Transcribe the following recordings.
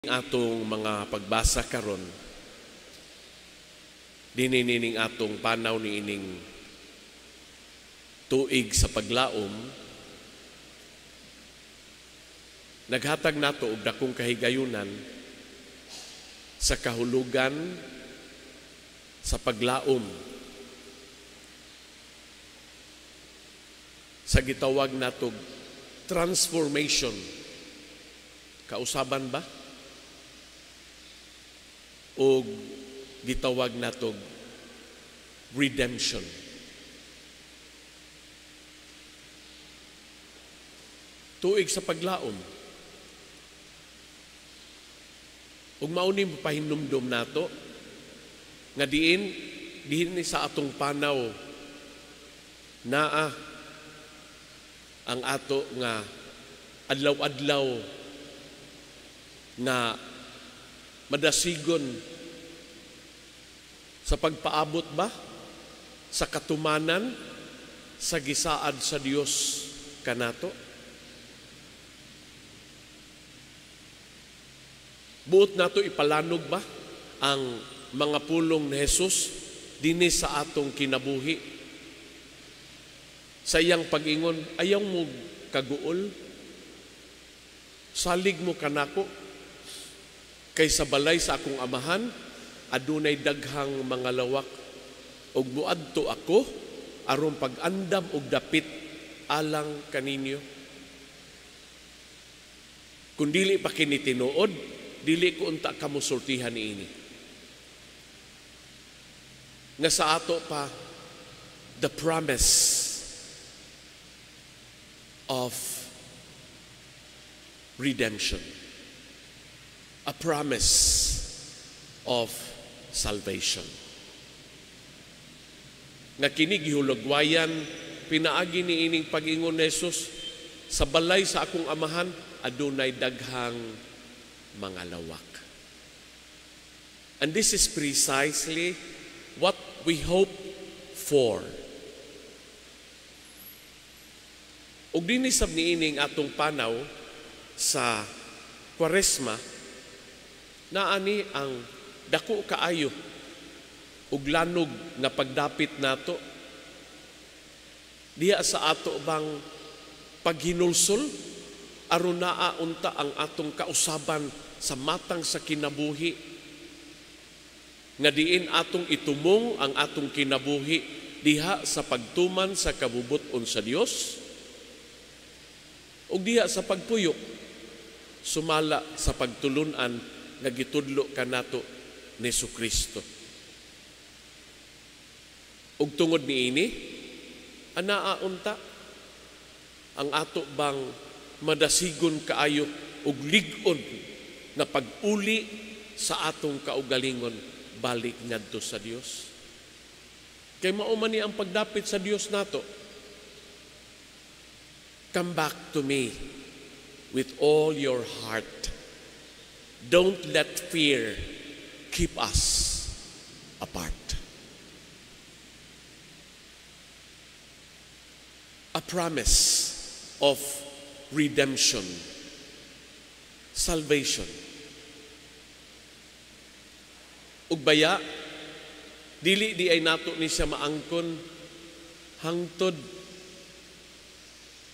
Atong mga pagbasa karon, dinhi nining atong panaw niining tuig sa paglaom, naghatag nato og dakong kahigayunan sa kahulugan sa paglaom sa gitawag natog transformation. Kausaban ba? O gitawag natog redemption. Tuig sa paglaom. Ug mao ni pahinumdom nato nga diin diin ni sa atong panaw naa ang ato nga adlaw-adlaw nga madasigon sa pagpaabot ba sa katumanan sa gisaad sa Dios kanato. Buot nato ipalanog ba ang mga pulong ni Jesus dinhi sa atong kinabuhi? Sa iyang pag-ingon, ayaw mo kaguol, salig mo kanako, kay sa balay sa akong amahan, adunay daghang mga lawak, ug muadto ako aron pag-andam og dapit alang kaninyo. Kung dili pa kini tinuod, dili ko unta kamo sultihan niini. Nga sa ato pa, the promise of redemption. A promise of salvation. Nga kini gihulagwayan, pinaagi ni ining pag-ingon ni Jesus, sa balay sa akong amahan, adunay daghang mga lawak. And this is precisely what we hope for. Ug dinhi sab niining atong panaw sa Kwaresma, naani ang dako kaayo ug lanog nga pagdapit nato diha sa ato bang paghinulsol aron naa unta ang atong kausaban sa matang sa kinabuhi, nga diin atong itumong ang atong kinabuhi diha sa pagtuman sa kabubut-on sa Dios ug diha sa pagpuyok sumala sa pagtulun-an nga gitudlo kanato ni Jesucristo. Ug tungod niini, anaa unta ang ato bang madasigon kaayo ug lig-on nga pag-uli sa atong kaugalingon balik ngadto sa Dios. Kay mao man ni ang pagdapit sa Dios nato. Come back to me with all your heart. Don't let fear keep us apart. A promise of redemption, salvation. Ug baya, dili di ay nato ni siya maangkon hangtod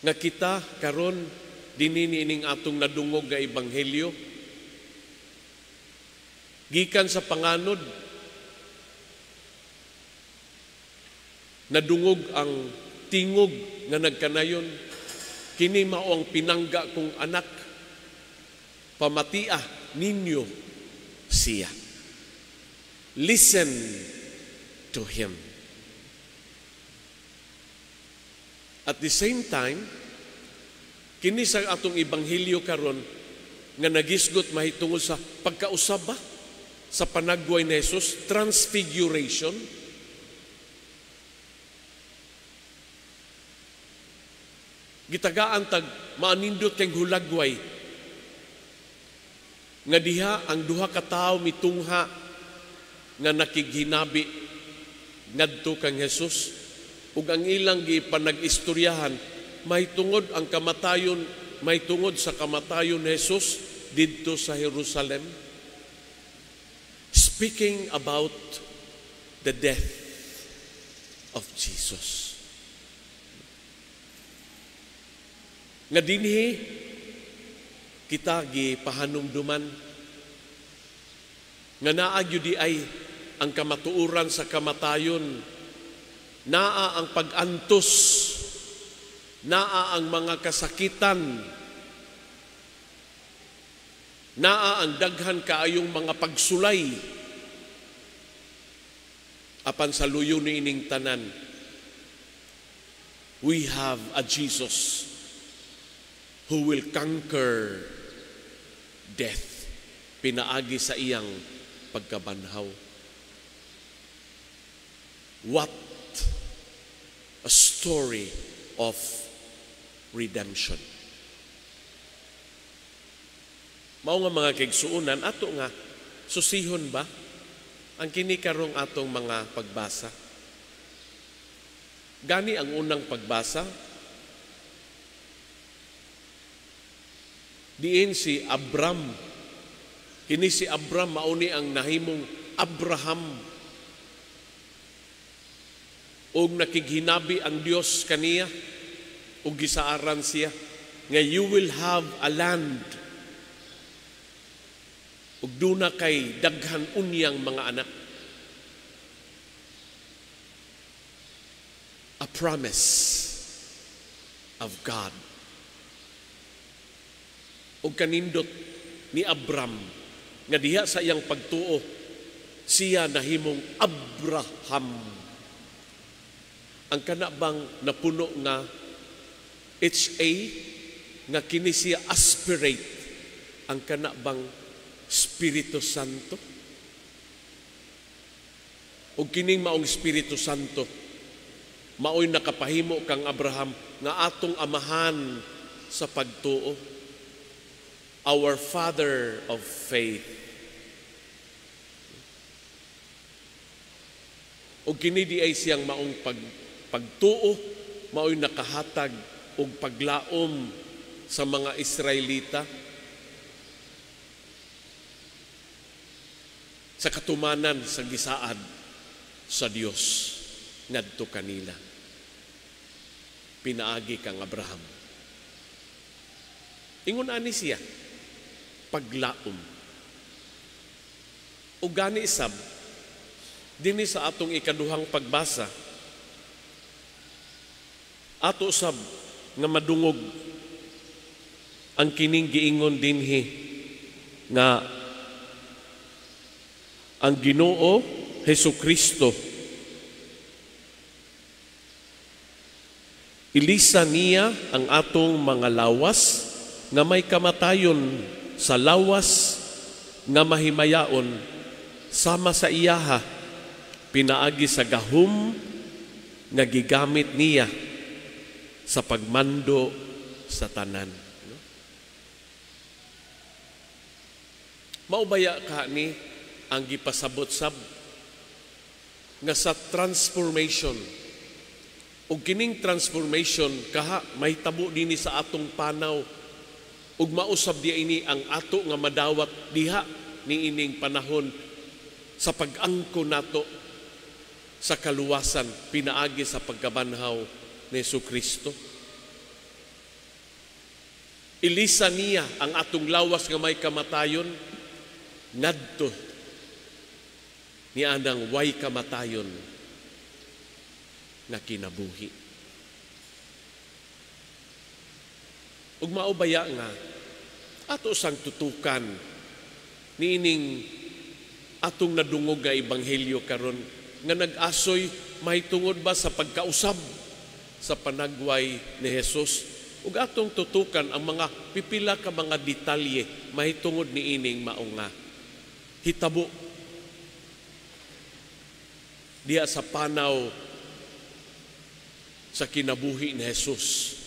nga kita karon dinhi niining atong nadungog nga ebanghelyo. Gikan sa panganod, nadungog ang tingog nga nagkanayon, kini mao ang pinangga kong anak, pamatia ninyo siya. Listen to him. At the same time, kini sa atong ebanghelyo karon nga nagisgot mahitungod sa pagkausab ba sa panagway ni Jesus, transfiguration. Gitagaan tag maanindot kay hulagway nga diha ang duha ka tawo mitungha nga nakighinabi ngadto kang Jesus, ug ang ilang gipanag-istoryahan mahitungod ang kamatayon, mahitungod sa kamatayon ni Jesus didto sa Jerusalem, speaking about the death of Jesus. Nga dinhi kita gipahanumduman nga naa gyud di ay ang kamatuoran sa kamatayon, naa ang pag-antos, naa ang mga kasakitan, naa ang daghan kaayong mga pagsulay. Apan sa luyo ni ining tanan, we have a Jesus who will conquer death pinaagi sa iyang pagkabanhaw. What a story of redemption. Mao nga mga kaigsuonan, ato nga susihon ba ang kini karong atong mga pagbasa? Gani ang unang pagbasa, diin si Abram. Kini si Abram mauni ang nahimong Abraham. Og nakighinabi ang Dios kaniya ug gisaaran siya nga you will have a land ug duna kay daghan unyang mga anak. A promise of God. Ug kanindot ni Abram nga diha sa iyang pagtuo siya nahimong Abraham. Ang kana bang napuno nga HA nga kini siya aspirate ang kana bang Espiritu Santo? Ug kining maong Espiritu Santo maoy nakapahimo kang Abraham nga atong amahan sa pagtuo, our father of faith. Ug kini di ay siyang maong pagtuo maoy nakahatag og paglaom sa mga Israelita sa katumanan sa gisaad sa Dios ngadto kanila pinaagi kang Abraham. Ingon ani siya paglaom. Ug gani sab dinhi sa atong ikaduhang pagbasa, ato sab nga madungog ang kining giingon dinhi nga ang Ginoo Hesukristo ilisa niya ang atong mga lawas nga may kamatayon sa lawas nga mahimayaon sama sa iyaha pinaagi sa gahom nga gigamit niya sa pagmando sa tanan. No? Maubaya ka ni ang gipasabot-sab nga sa transformation. Ug kining transformation kaha mahitabo dinhi sa atong panaw ug mausab diha ini ang ato nga madawat diha niining panahon sa pag-angko nato sa kaluwasan pinaagi sa pagkabanhaw ni Hesukristo. Ilisa niya ang atong lawas nga may kamatayon ngadto ni anang way kamatayon nga kinabuhi. Ug maubaya nga ato sang tutukan niining atong nadungog nga ebanghelyo karon nga nag-asoy mahitungod ba sa pagkausab sa panagway ni Jesus, ug atong tutukan ang mga pipila ka mga detalye mahitungod niining mao nga hitabo diha sa panaw sa kinabuhi ni Jesus,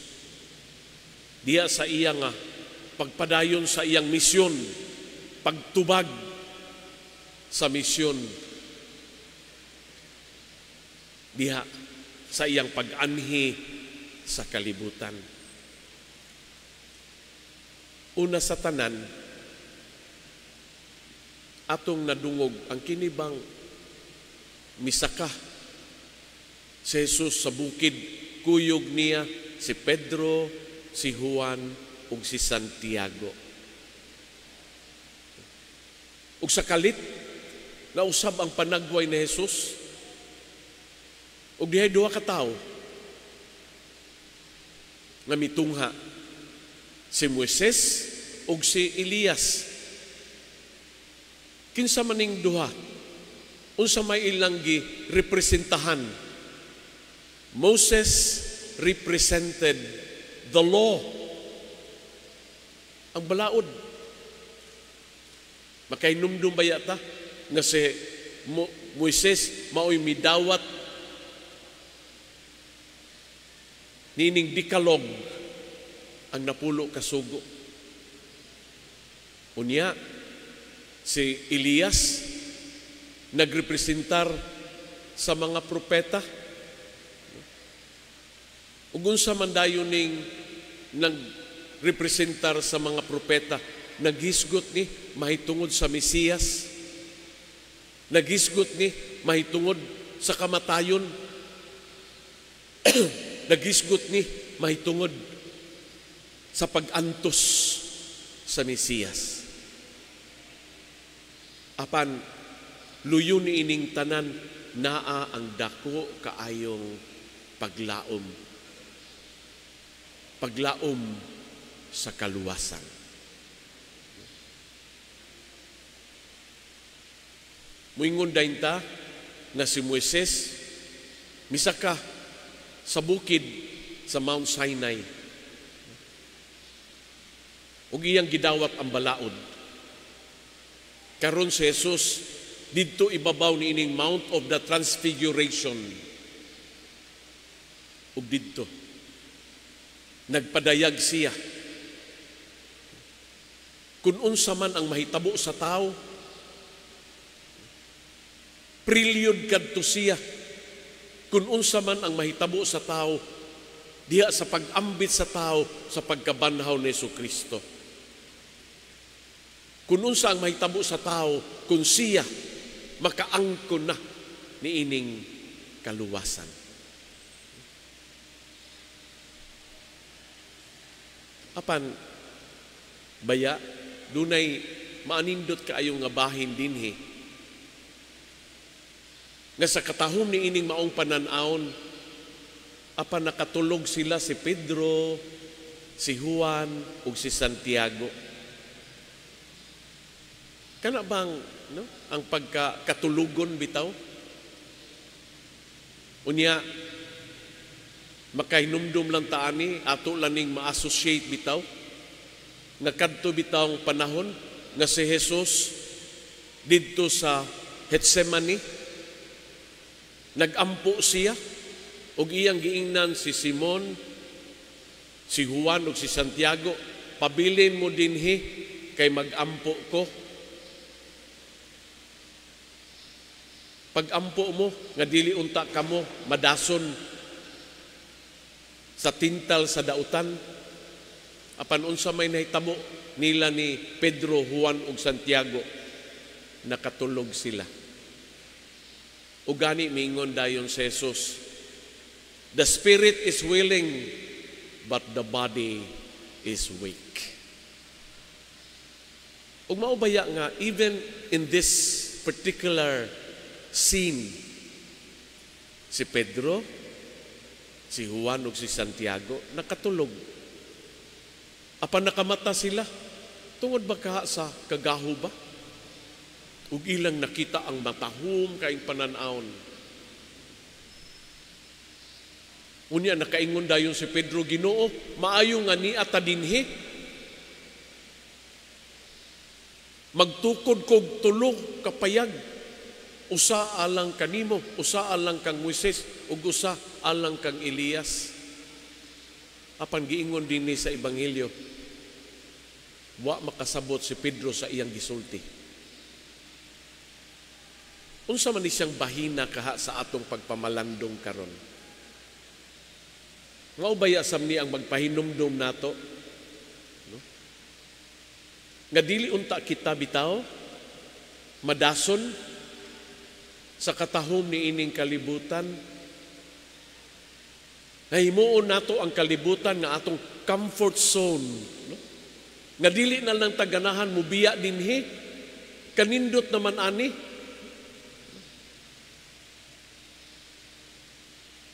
diha sa iya nga pagpadayon sa iyang misyon, pagtubag sa misyon, diha sa iyang pag-anhi sa kalibutan. Una sa tanan, Atong nadungog ang kinibang misaka si Jesus sa bukid, kuyog niya si Pedro, si Juan ug si Santiago. Ug sa kalit nausab ang panagway ni Jesus ug dihay duha ka tawo nga mitungha, si Moises ug si Elias. Kinsa maning duha? Unsa may ilang gi representahan? Moses represented the law. Ang balaod. Makahinumdum ba yata nga si Moises maoy midawat nining Decalogue, ang 10 ka sugo? Unya, si Elias nagrepresentar sa mga propeta. Ug unsa man dayon ning nagrepresentar sa mga propeta? Naghisgot ni mahitungod sa Mesiyas. Naghisgot ni mahitungod sa kamatayon. Naghisgot ni mahitungod sa pag-antos sa Mesiyas. Apan luyo ni ining tanan, naa ang dako kaayong paglaom. Paglaom sa kaluwasan. Muingon dayon ta nga si Moises misaka sa bukid sa Mount Sinai ug iyang gidawat ang balaod. Karon si Jesus didto ibabaw niining Mount of the Transfiguration, ug didto nagpadayag siya kung unsa man ang mahitabo sa tao. Prelude kadto siya kung unsa man ang mahitabo sa tao diha sa pag-ambit sa tao sa pagkabanhaw ni Jesucristo. Kung unsa ang mahitabo sa tao kung siya makaangkon na niining kaluwasan. Apan baya dunay maanindot kaayo nga bahin dinhi nga sa katahom ni ining maong panan-awon, apan nakatulog sila, si Pedro, si Juan ug si Santiago. Kana bang, no, ang pagkatulugon bitaw? Unya makahinumdum lang ta ani, ato lang ning ma-associate bitaw nga kadto bitaw ang panahon nga si Jesus didto sa Getsemani nagampo siya ug iyang giingnan si Simon, si Juan ug si Santiago, "Pabilin mo dinhi kay magampo ko." Pagampo mo nga dili unta kamo madason sa tintal sa dautan. Apan unsa may nahitabo nila ni Pedro, Juan ug Santiago? Nakatulog sila. Ug gani miingon dayon si Jesus, "The spirit is willing but the body is weak." Ug mao baya nga even in this particular scene, si Pedro, si Juan ug si Santiago nakatulog. Apan nakamata sila tungod ba ka sa kagaho ba? Ug ilang nakita ang matahom kaing panan-awon. Unya nakaingon dayon si Pedro, "Ginoo, maayo nga niya ta dinhi. Magtukod kog tulo ka payag. Usa alang kanimo, usa alang kang Moises, ug usa alang kang Elias." Apan giingon dinhi sa Ebanghelyo, wa makasabot si Pedro sa iyang gisulti. Unsa man ni siyang bahina kaha sa atong pagpamalandong karon? Mao baya sam ni ang magpahinumdum nato, no? Nga dili unta kita bitaw Madason sa katahom ni ining kalibutan. Nahimuon nato ang kalibutan nga atong comfort zone, no? Nga dili na lang taganahan mubiya dinhi, kanindot naman ani.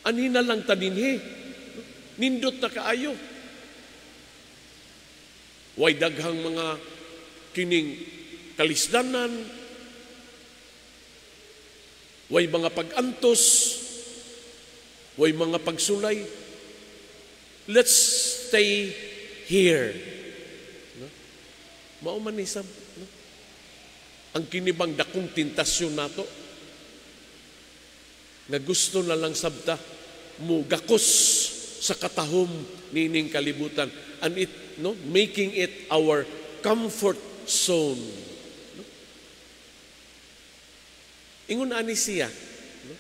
Ani na lang ta dinhi, nindot na kaayo. Way daghang mga kining kalisdanan, way mga pag-antos, way mga pagsulay. Let's stay here. No? Mao man ni sab, no? Ang kinibang dakong tentasyon nato nga gusto na lang sabta mugakos sa katahom niining kalibutan, and it, no, making it our comfort zone. No? Ingon ani siya. No?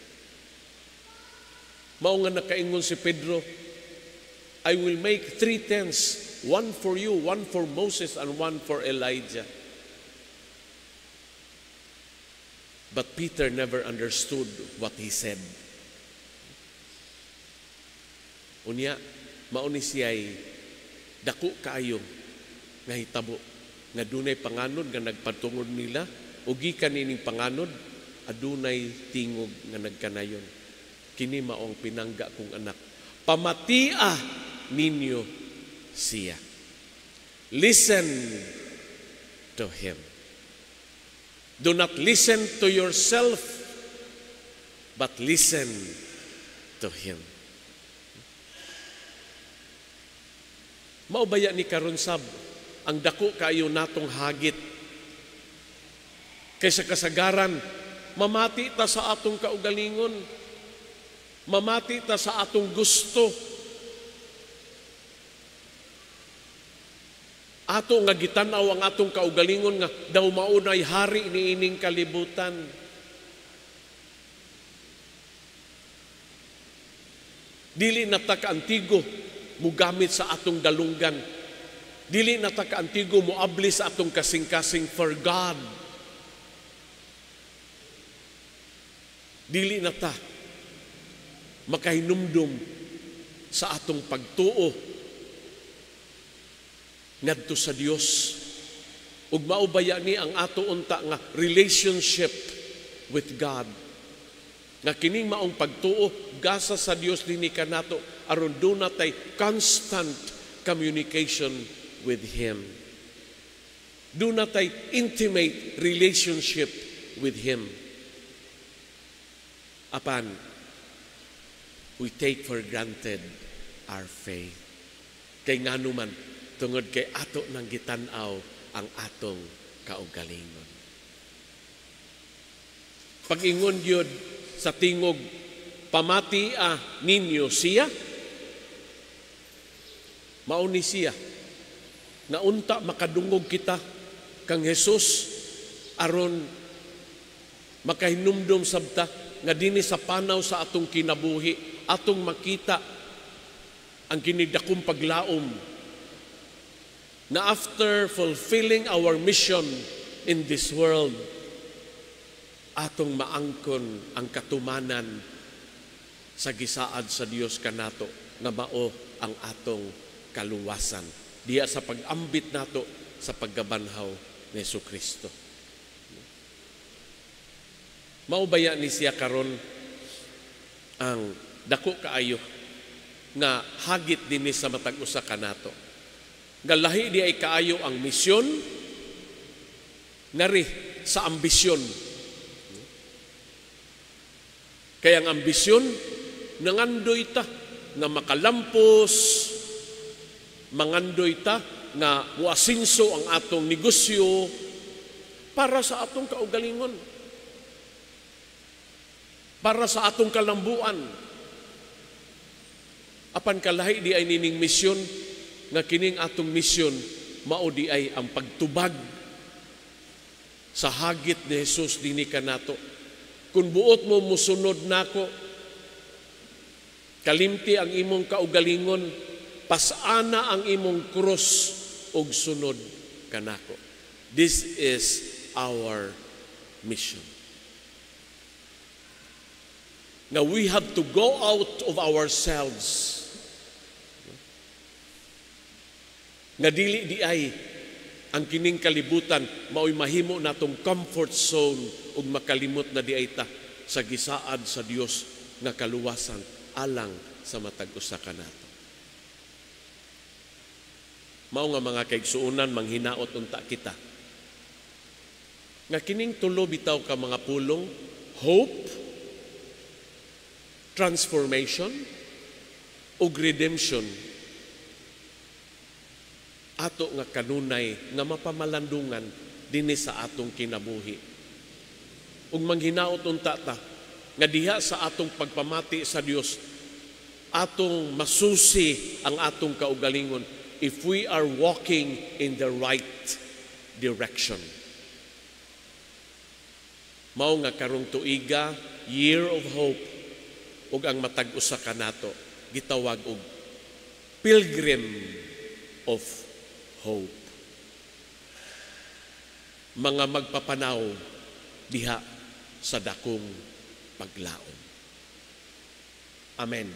Mao nga nakaingon si Pedro, "I will make three tents, one for you, one for Moses, and one for Elijah." But Peter never understood what he said. Unya, mao ni siya'y dako kaayo nga hitabo, nga dunay panganod nga nagpatungod nila, ug gikan nining panganod, adunay tingog nga nagkanayon. Kini mao ang pinangga kong anak. Pamatia ninyo siya. Listen to him. Do not listen to yourself, but listen to him. Maubaya ni karon sab ang dako kaayo natong hagit. Kaysa kasagaran, mamati ta sa atong kaugalingon, mamati ta sa atong gusto. Ato nga gitan-aw ang atong kaugalingon nga daw maunay hari niining kalibutan. Dili na ta kaantigo mugamit sa atong dalunggan. Dili na ta kaantigo moabli sa atong kasing-kasing for God. Dili na ta makahinumdum sa atong pagtuo ngadto sa Dios. Ug maubaya ni ang ato unta nga relationship with God. Nga kining maong pagtuo gasa sa Dios dinhi kanato aron duna tay constant communication with Him. Duna tay intimate relationship with Him. Apan we take for granted our faith. Kay ngano man, tungod kay ato nang gitan-aw ang atong kaugalingon. Pag-ingon gyud sa tingog, pamatia ninyo siya, mao ni siya nga unta makadungog kita kang Hesus aron makahinumdom sabta nga dinhi sa panaw sa atong kinabuhi atong makita ang kinidakong paglaom na after fulfilling our mission in this world, atong maangkon ang katumanan sa gisaad sa Dios kanato nga mao ang atong kaluwasan diya sa pag-ambit nato sa paggabanhaw ni Jesucristo. Maubaya ni siya karon ang dako kaayo nga hagit dinhi sa matag usa kanato. Nga lahi di ay kaayo ang misyon ngari sa ambisyon. Kaya ang ambisyon nangandoy ta nga makalampos, mangandoy ta nga muasinso ang atong negosyo para sa atong kaugalingon, para sa atong kalambuan. Apan kalahi di ay nining misyon, nga kining atong misyon mao di ay ang pagtubag sa hagit ni Jesus dinhi kanato. Kung buot mo musunod nako, kalimti ang imong kaugalingon, pasana ang imong krus og sunod kanako. This is our mission. Nga we have to go out of ourselves. Nga dili diay ang kining kalibutan mao'y mahimo natong comfort zone ug makalimot na diay ta sa gisaad sa Dios nga kaluwasan alang sa matag usa kanato. Mao nga, mga kaigsuonan, manghinaot unta kita nga kining tulo bitaw ka mga pulong, hope, transformation, ug redemption, ato nga kanunay nga mapamalandungan dinhi sa atong kinabuhi. Ug manghinaot unta ta nga diha sa atong pagpamati sa Dios, atong masusi ang atong kaugalingon if we are walking in the right direction. Mao nga karong tuiga, Year of Hope, ug ang matag usa kanato gitawag og pilgrim of hope. Mga magpapanaw diha sa dakong paglaom. Amen.